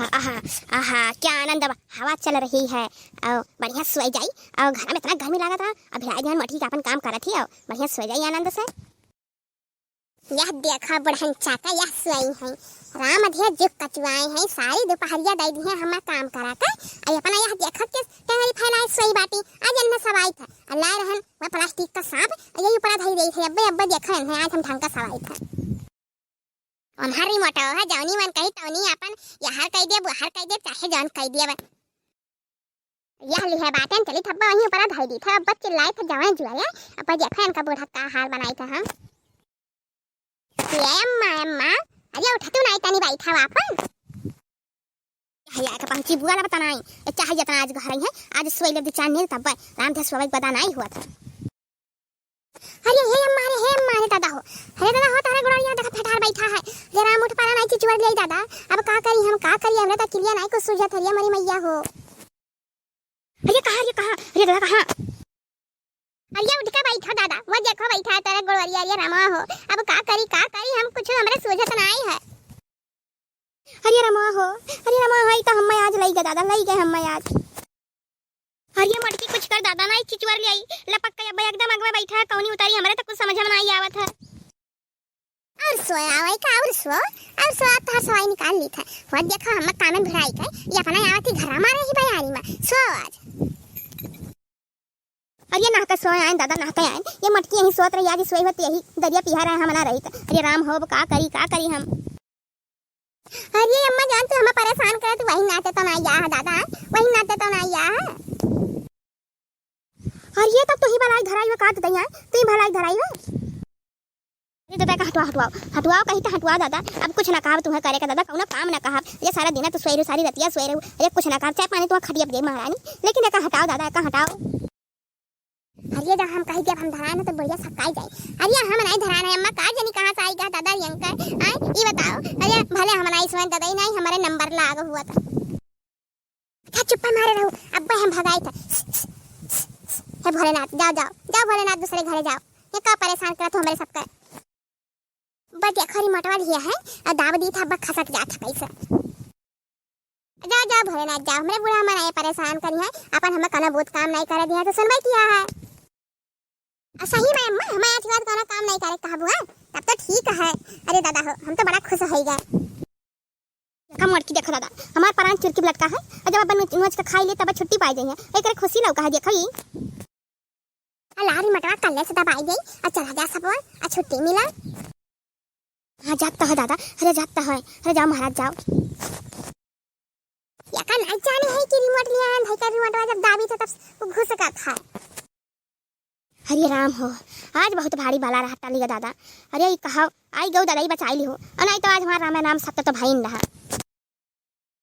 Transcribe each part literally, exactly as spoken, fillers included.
आहा, आहा, क्या आनंद बा, हवा चल रही है। अउ बढ़िया सोई जाई। अउ घर में इतना गर्मी लागत है, अब भिड़ाई दिहन मटकी के आपन काम करत ही, अउ बढ़िया सोई जाई आनंद से। यह देखा बुढ़न चाचा, यह सोई हैं, राम अधिया जुग कचुआए हैं, सारी दुपहरिया दे दिहे हमार काम करा के। अउ अपना यह देखा के टंगरी फैलाए सोई बाटी, आज इनमें सब आई था, अउ लाए रहन वह प्लास्टिक का सांप, अउ यही ऊपर धई देई थे, अब्बे अब्बे देखा इन्हें, आज हम ढंग का सब आई था। हमार रिमोटवा है, जौनी मन कही तौनी आपन यहर कह देब, वहर कह देब, चाहे जौन कह देब। यह लिहे बाटेन, चली थब्बा वहीं ऊपर धई दी थे, अब चिल्लाई थे जवान जुआरे, अब जे फैन का बूढ़ा का हाल बनाई थे हम। ये अम्मा, अम्मा, अरे उठ तू नहीं तनी बैठा आपन। चाहे आके पहुंची बुआ ला बतानाई, ये चाहे जितना आज घर आई है, आज सोई ले दो चार नींद तब राम धे सोवे के बदा नहीं हुआ था। अरे हे अम्मा, अरे हे अम्मा, अरे दादा हो, अरे दादा हो, तारा गोड़िया देखा फटार बैठा है, जरा मुठ पारा नहीं चिचुअर ले दादा, अब का करी हम, का करी, हमरा तो किलिया नहीं कुछ सूझत है, अरे मरी मैया हो। अरे कहाँ, अरे कहाँ, अरे दादा कहाँ? अरे उठ के बैठा दादा, वो देखो बैठा है तेरा गोड़िया, अरे रमा हो, अब का करी, का करी, हम कुछ हमरे सूझत नहीं है। अरे रमा हो, अरे रमा हो, ई तो हम्मे आज लई गए दादा, लई गए हम्मे आज। अरे मटकी कुछ कर दादा, ना चिचुअर ले आई, लपक के अब एकदम अगवा बैठा है, कौनी उतारी, हमरे तो कुछ समझ में नहीं आवत है। और सोया आवे का, और सो, और सो, आप तो हर सवाई निकाल ली था। वो देखो हम काम में भिड़ाई के, ये अपना आवत ही घर हमारे ही बयारी में, सो आज। अरे नहका सोए आएन दादा, नहका आएन। ये मटकी यहीं सोत रही, आज सोई होत यही दरिया पिहा रहे हम ना रही त। अरे राम हो, अब का करी, का करी हम? अरे अम्मा जान, तू हमें परेशान करे, तू वही नाते तो ना आया है दादा, वही नाते तो ना आया है। अरे तब तू ही भलाई धराई हो, का तू तैयार, तू ही भलाई धराई हो। अरे दादा, का हटवा, हटवाओ, हटवाओ, कहीं तो हटवाओ दादा। अब कुछ ना कहब तुम्हें करे का दादा, कौनो काम ना कहब। ये सारा दिन तो सोए रहू, सारी रतिया सोए रहू। अरे कुछ ना कहब, चाय पानी तुम्हें खटिया पे दे महारानी, लेकिन एका हटाओ दादा, एका हटाओ। अरे जब हम कही कि अब हम धराए ना तो बुढ़िया सकाई जाए। अरे हम नहीं धराए ना अम्मा, का जानी कहाँ से आई गया दादा यंकर। आए, ये बताओ, अरे भले हम नहीं सोए दादा ही नहीं, हमारे नंबर लाग हुआ था। अच्छा चुप्पा मारे रहू, अब्बे हम भगाई था। हे भोलेनाथ, जाओ, जाओ, जाओ भोलेनाथ, दूसरे घरे जाओ। ये का परेशान करत हो हमरे सबके? बस देखो रिमोटवा लिया है, और दाब दी था, अब खसक जात है कैसे। जाओ, जाओ भोलेनाथ, जाओ, हमरे बूढ़ा मन आए परेशान करी है, अपन हमें कोनो बहुत काम नहीं करे दिया, तो सुनबे किया है। आ सही में अम्मा, हमें आज के बाद कोनो काम नहीं करे कहबू, हाँ? तब तो ठीक है। अरे दादा हो, हम तो बड़ा खुश हो गए। देखा मोटकी, देखा दादा, हमार परान चुरकी लटका है, और जब अपन नोच, नोच के खाई ले तब छुट्टी पाई जाइए, एकरे खुशी लौका है, देखा ई। आ लारी मटवा कल्ले से दबाई गई, आ चला जा सब, आ छुट्टी मिला। हाँ जात तो है दादा, अरे जात तो है, अरे जाओ महाराज जाओ। या का नहीं जाने है कि रिमोट लिया है, भाई का रिमोटवा जब दाबी था तब वो घुस का था। अरे राम हो, आज बहुत भारी बाला रहा टाली का दादा। अरे ई कहा आई गौ दादा, ई बचाई ली हो, और नहीं तो आज हमारा राम नाम सत्य तो भाई न रहा।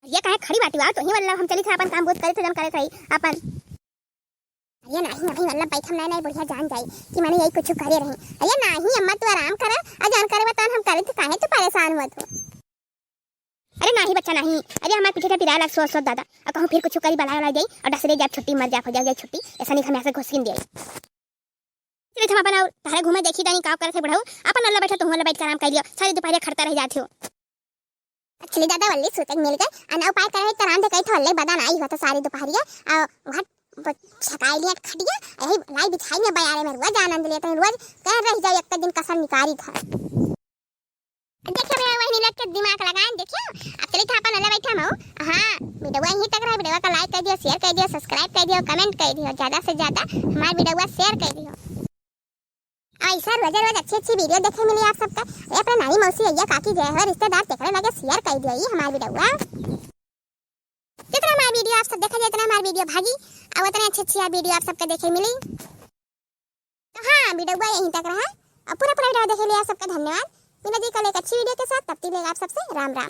अरे काहे खड़ी बाटी बा, तो ही मतलब हम चली थे अपन काम बहुत करे थे, जन करे थे अपन। अरे नहीं, नहीं मतलब बैठम नहीं, नहीं बुढ़िया जान जाई कि मैंने यही कुछ करे रही। अरे नहीं अम्मा तू आराम करा, और जान करे बतान हम करे थे, काहे तू परेशान हुआ तू? अरे नाही बच्चा नाही, अरे हमार पीठे पिराए लाग सो सो दादा, और कहूँ फिर कुछ करी बलाए वाला जाई और डसरे जाब छुट्टी मर जाब हो जाए छुट्टी, ऐसा नहीं हम यहाँ से घुसकिन दिया। चलित हम अपन और तहरे घूमे देखी दानी का करत है बुढ़ऊ, अपन अल्ला बैठा तुहूँ अल्ला बैठ के आराम कर लियो, सारी दोपहरिया खड़ता रह जात हो। चली दादा वल्ली सूते के मिल गए, अन उपाय करे तो राम दे कही तो वल्ले बदन आई हो तो सारी दोपहरिया, और वहाँ छकाई लिया खटिया, यही लाई बिछाई में बयारे में रोज आनंद लेते हैं, रोज कह रह जाओ एक दिन कसर निकारी घर। देखियो भैया, वही लग के दिमाग लगाएं, देखियो। अब चली था अपन वाला बैठा मऊ। हाँ, वीडियो यहीं तक रहे। वीडियो का like कर दियो, share कर दियो, subscribe कर दियो, comment कर दियो, ज्यादा से ज्यादा हमारे वीडियो share कर दियो। ऐसा रोज रोज अच्छी अच्छी वीडियो देखे मिली आप सबका। अरे अपने नानी मौसी भैया काकी जय हो रिश्तेदार तेकरे लगे share कर दियो ये हमारे वीडियो। जितना हमारा वीडियो आप सब देखा जाए, इतना हमारा वीडियो भागी, और उतने अच्छे अच्छे वीडियो आप सबके देखे मिली। तो हाँ, वीडियो यहीं तक रहा, और पूरा पूरा वीडियो देखे लिए आप सबका धन्यवाद। मिला जी कल एक अच्छी वीडियो के साथ, तब तक के लिए आप सबसे राम राम।